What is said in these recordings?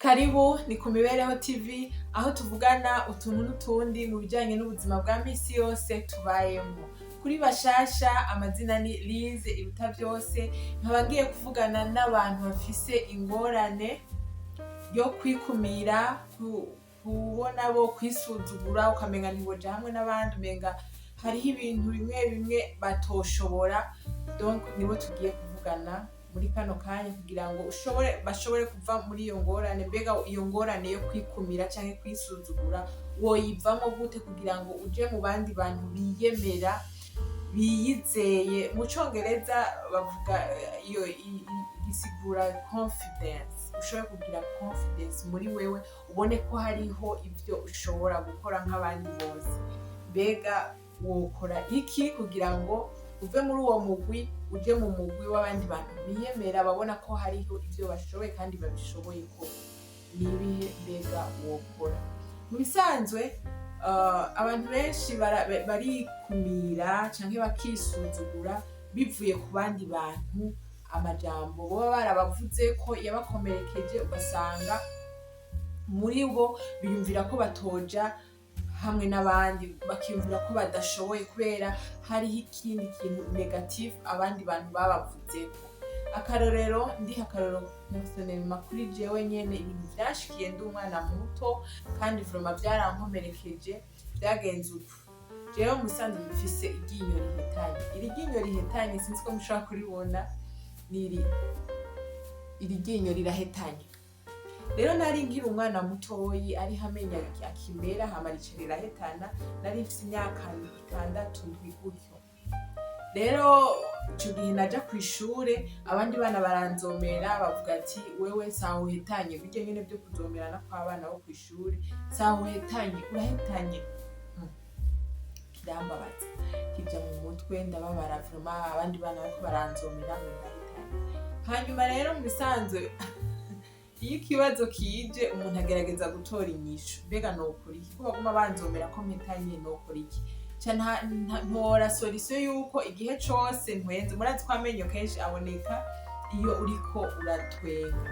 Karibu ni ku Mibereho TV, aho tuvugana utuntu n'utundi mu bijanye n'ubuzima bwa misi yose tubayemo. Kuri bashasha, amazina ni Lize Iruta Vyose, nkaba ngiye kuvugana n'abantu bafise ingorane yo kwikumira, kubona bo kwisuzugura, ukamenga ntiboja hamwe n'abandi, umenga hariho ibintu bimwe bimwe batoshobora. Donc nibo tugiye kuvugana muri kano kanya kugira ngo bashobore kuva muri iyo ngorane. Mbega iyo ngorane yo kwikumira canke kwisuzugura woyivamo gute kugira ngo uje mu bandi bantu biyemera, biyizeye? Mu Congereza bavuga iyo gisigura confidence. Ushobore kugira confidence muri wewe, ubone ko hariho ivyo ushobora gukora nk'abandi bose. Mbega wokora iki kugira ngo uve muri uwo mugwi uje mu mugwi w'abandi bantu biyemera, babona ko hariho ivyo bashoboye kandi babishoboye? Ko nibihe mbega wokora? Mu bisanzwe abantu benshi barikumira canke bakisuzugura bivuye ku bandi bantu, amajambo boba barabavuze ko yabakomerekeje, ugasanga muri bo biyumvira ko batoja hamwe n'abandi, bakiyumvira ko badashoboye kubera hariho ikindi kintu négatif abandi bantu babavuzeko. Akarorero, ndiha akarorero personnellement kuri jewe nyene, ibintu vyanshikiye ndi umwana muto kandi vraiment vyarankomerekeje. Vyagenze uku: jewe musanzwe mfise iryinyo rihetanye. Iri ryinyo rihetanye, sinzi ko mushobora kuribona, niri iri ryinyo rirahetanye. Rero nari nkiri umwana mutoyi, ariho amenyo akimera, hama rica rirahetana. Nari mfise imyaka 6, 7 gutyo. Rero ico gihe naja kw'ishure, abandi bana baranzomera, bavuga ati: "Wewe saha uhetanye." Birya nyene vyo kuzomerana kw'abana bo kw'ishure: "Saha uhetanye, urahetanye." Kirambabaza, kija mu mutwe, ndababara vraiment, abandi bana bariko baranzomera ngo ndahitanye. Hanyuma rero mu bisanzwe iyo ikibazo kije, umuntu agerageza gutora inyishu. Mbega nokora iki ko baguma banzomera ko mpetanye? Nokora iki? Ca ntora solution yuko igihe cose ntwenze, murazi ko amenyo kenshi aboneka iyo uriko uratwenga,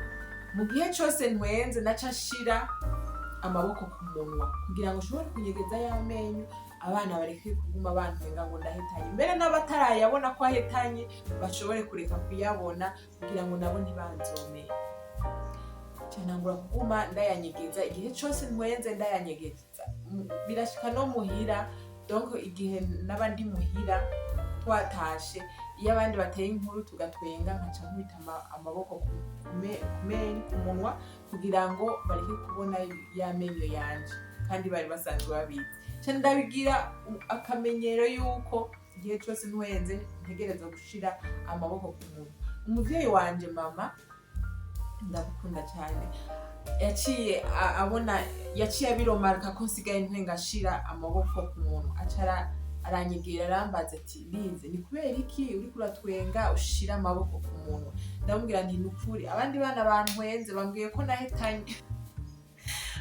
mu gihe cose ntwenze naca nshira amaboko ku munwa kugira ngo ushobore kunyegeza y'amenyo, abana bareke kuguma bantwenga ngo ndahetanye. Mbere n'abatarayabona ko ahetanye bashobore kureka kuyabona kugira ngo nabo ntibanzomere. Ca ntangura kuguma ndayanyegeza, igihe cose ntwenze ndayanyegeza. Birashika no muhira, donc igihe naba ndi muhira twatashe, iyo abandi bateye inkuru tugatwenga, nkaca nkubita amaboko ku menyo, ku munwa, kugira ngo bareke kubona ya menyo yanje kandi bari basanzwe babizi. Ca ndabigira akamenyero yuko igihe cose ntwenze ntegerezwa gushira amaboko ku munwa. Umuvyeyi wanje, mama ndamukunda cyane, yaciye abona, yaciye abiremarqua ko nsigaye ntwenga ashira amaboko ku munwa. Aca aranyegera, arambaza ati: "Lize, ni kubera iki uriko uratwenga ushira amaboko ku munwa?" Ndamubwira nti: "Nukuri abandi bana bantwenze, bambwiye ko nahetanye,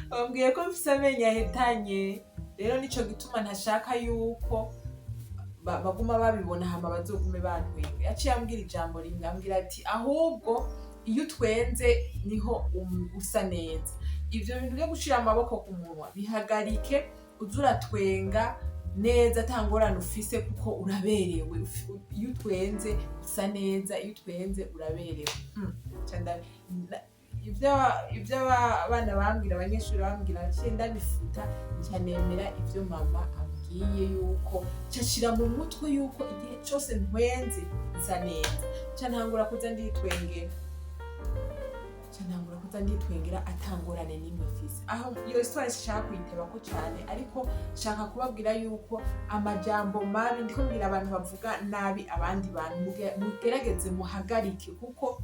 bambwiye ko mfise amenyo ahetanye. Rero nico gituma ntashaka yuko baguma babibona, hama bazogume bantwenga." Yaciye ambwira ijambo rimwe, ambwira ati: "Ahubwo iyo utwenze niho usa neza. Ivyo bintu vyo gushira amaboko ku munwa bihagarike, uze uratwenga neza ata ngorane ufise, kuko uraberewe. Iyo utwenze usa neza, iyo utwenze uraberewe." Ivyo abana bambwira, abanyeshuri bambwira, naciye ndabifuta, nca nemera ivyo mama ambwiye, yuko nca nshira mu mutwe yuko igihe cose ntwenze nsa neza. Nca ntangura kuza nditwengera, nca ntangura kuza nditwengera ata ngorane n'imwe mfise. Aho iyo histoire sinshaka kuyitebako cane, ariko nshaka kubabwira yuko amajambo mabi, ndiko mbwira abantu bavuga nabi abandi bantu, mugerageze muhagarike, kuko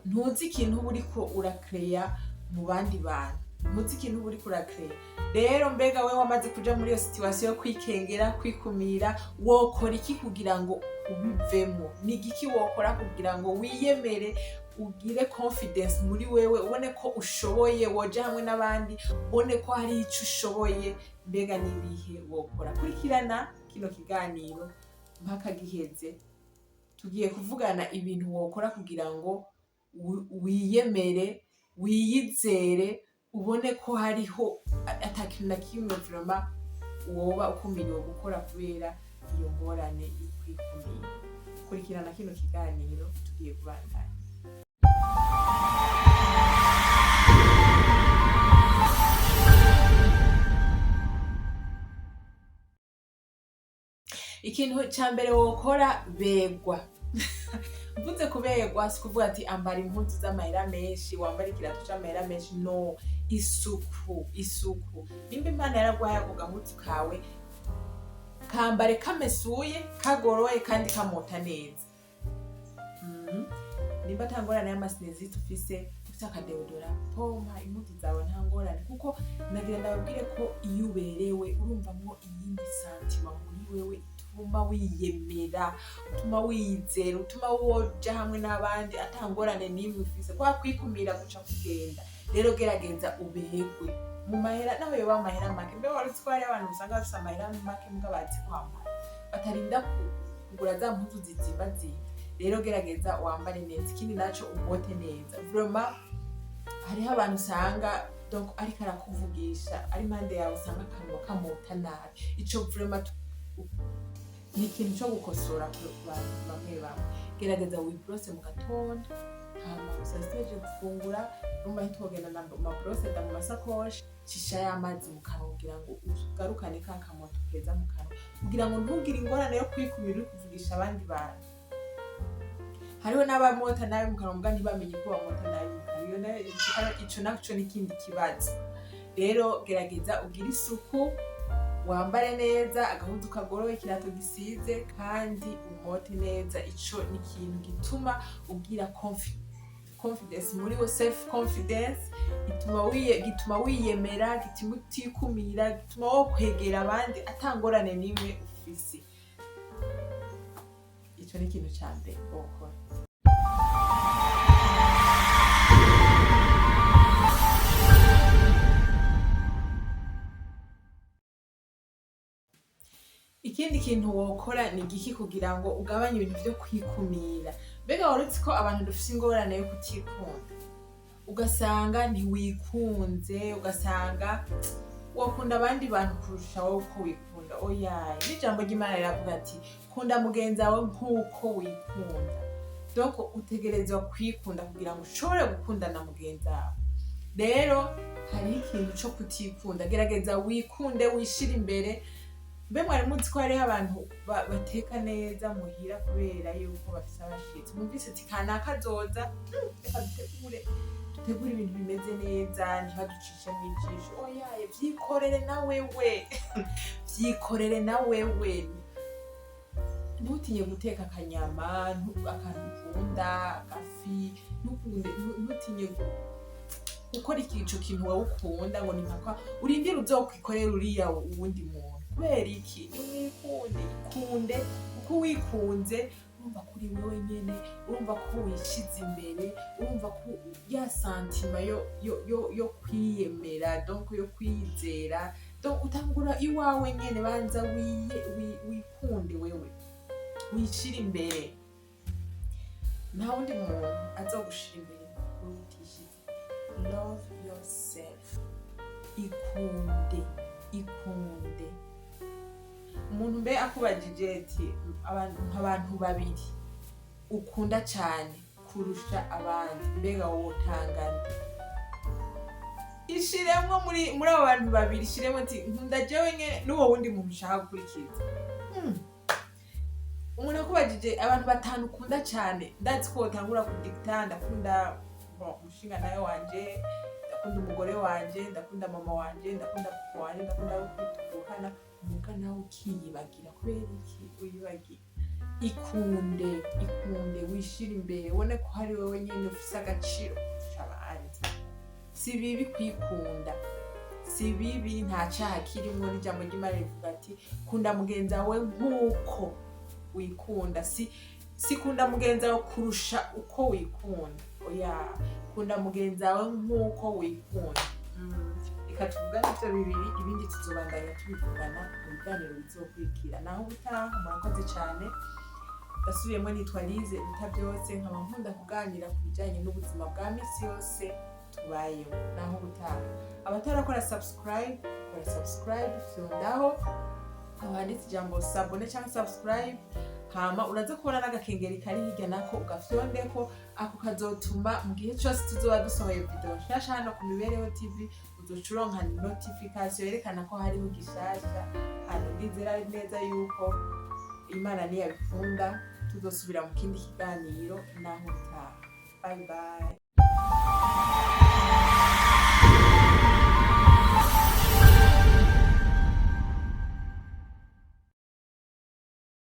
ntuzi ikintu uba uriko uracréa mu bandi bantu, ntuzi ikintu uba uriko uracréa. Rero mbega wewe wamaze kuja muri iyo situation yo kwikengera, kwikumira, wokora iki kugira ngo ubivemo? Ni igiki wokora kugira ngo wiyemere, ugire confidence muri wewe, ubone ko ushoboye, woja hamwe n'abandi, ubone ko hari ico ushoboye? Mbega n'ibihe wokora? Kurikirana kino kiganiro mpaka giheze. Tugiye kuvugana ibintu wokora kugira ngo wiyemere, Wiyizere, ubone ko hariho ata kintu na kimwe vraiment woba ukumiriwe gukora kubera iyo ngorane yo kwikumira. Kurikirana kino kiganiro, tugiye kubandanya. Ikintu ca mbere wokora, begwa. Mvuze kuberwa, si kuvuga ati ambara impuzu z'amahera menshi, wambara ikirato c'amahera menshi. No, isuku, isuku. Nimba Imana yaraguhaye ako gahuzu kawe, kambare kamesuye, kagoroye kandi kamota neza. Nimba ata ngorane y'ama sinusite ufise, ufise aka déodorant, pompa impuzu zawe, nta ngorane. Kuko nagira ndababwire ko iyo uberewe urumvamwo iyindi sentiment muri wewe ituma wiyemera, utuma wiyizera, utuma woja hamwe n'abandi ata ngorane n'imwe ufise. Kwa kwikumira guca kugenda. Rero gerageza uberwe mu mahera, naho yoba amahera make. Mbe wari uzi ko hariho abantu usanga bafise amahera make muga bazi kwambara, batarinda kugura za mpuzu zizimbazimbye? Rero gerageza wambare neza. Ikindi naco, umote neza. Vraiment, hariho abantu usanga, donc, ariko arakuvugisha ari impande yawe, usanga akanwa kamota nabi. Ico vraiment ni ikintu co gukosora ku bantu bamwe bamwe. Gerageza wibrose mu gatondo, hama saa sita uhejeje gufungura. Urumva ntitwogenda na ma brosse mu masakoshi. Shisha y'amazi mu kanwa kugira ngo ugarukane ka kamoto keza mu kanwa, kugira ngo ntugire ingorane yo kwikumira uri kuvugisha abandi bantu. Hariho n'abamota nabi mu kanwa muga ntibamenye ko bamota nabi mu kanwa. Iyo nayo, ico naco n'ikindi kibazo. Rero gerageza ugire isuku, wambare neza, agahuzu kagoroye, ikirato gisize, kandi umote neza. Ico ni ikintu gituma ugira confidence muri we, self confidence ituma wiye, gituma wiyemera, gituma utikumira, gituma wo kwegera abandi ata ngorane n'imwe ufise. Ico ni ikintu ca mbere wokora. Ikindi kintu wokora ni igiki kugira ngo ugabanye ibintu vyo kwikumira? Mbega wari uzi ko abantu dufise ingorane yo kutikunda? Ugasanga ntiwikunze, ugasanga wokunda abandi bantu kurusha wowe uko wikunda. Oyaye, n'ijambo ry'Imana riravuga ati: "Kunda mugenzi wawe nk'uko wikunda." Donc utegerezwa kwikunda kugira ngo ushobore gukunda na mugenzi wawe. Rero hariho ikintu co kutikunda. Gerageza wikunde, wishire imbere. Mbe mwari muzi ko hariho abantu bateka neza muhira kubera yuko bafise abashitsi? Mwumvise ati kanaka azoza, reka dutegure ibintu bimeze neza, ntibaducishe mw'ijisho." Oyaye, vyikorere na wewe, vyikorere na wewe. Ntutinye guteka akanyama, akantu ukunda, agafi. Ntutinye gukora ico kintu wowe ukunda, ngo ni mpaka urindire uzokwikorera uriya uwundi muntu. Kubera iki? Nimwikunde, ikunde, kuko wikunze urumva ko uri wewe nyene, urumva ko wishize imbere, urumva ko ya sentiment yo kwiyemera, donc yo kwiyizera, donc utangura iwawe nyene. Banza wikunde wewe, wishire imbere. Nta wundi muntu azogushira imbere wowe utishize. Love yourself, ikunde, ikunde. Umuntu mbe akubajije ati abantu babiri ukunda cyane kurusha abandi, mbega wowe utangana? Ishiremwo muri abo bantu babiri, ishiremwo ati nkunda jewe nyene n'uwo wundi muntu ushaka gukurikiza. Umuntu akubajije abantu batanu ukunda cyane, ndazi ko wotangura kudikita: ndakunda, bon, umushinga nawe wanje, ndakunda umugore wanje, ndakunda mama wanje, ndakunda papa wanje, ndakunda abo tuvukana. Muga nawe ukiyibagira. Kubera iki wiyibagira? Ikunde, ikunde, wishire imbere, ubone ko hari wowe nyene ufise agaciro kurusha abandi. Si bibi kwikunda, si bibi, nta caha kirimwo. N'ijambo ry'Imana rivuga ati: "Kunda mugenzi wawe nk'uko wikunda." Si kunda mugenzi wawe kurusha uko wikunda, oya, kunda mugenzi wawe nk'uko wikunda. Reka tuvugane ivyo bibiri, ibindi tuzobandanya tubivugana mu biganiro bizokurikira. Naho ubutaha, murakoze cane. Ndasubiyemo, nitwa Lize Ruta Byose, nkaba nkunda kuganira ku bijanye n'ubuzima bwa misi yose. Tubayeho naho ubutaha. Abatarakora subscribe, kora subscribe, fyondaho aho handitse ijambo s'abonner cyangwa subscribe, hama uraza kubona n'agakengeri kari hirya, nako ugafyondeko. Ako kazotuma mu gihe cyose tuzoba dusohoye video nshasha hano ku Mibereho TV, uzoca uronka notification yerekana ko hariho gishasha hano. Ndizera neza yuko Imana niyabikunda tuzosubira mu kindi kiganiro. Naho utaha, bye bye.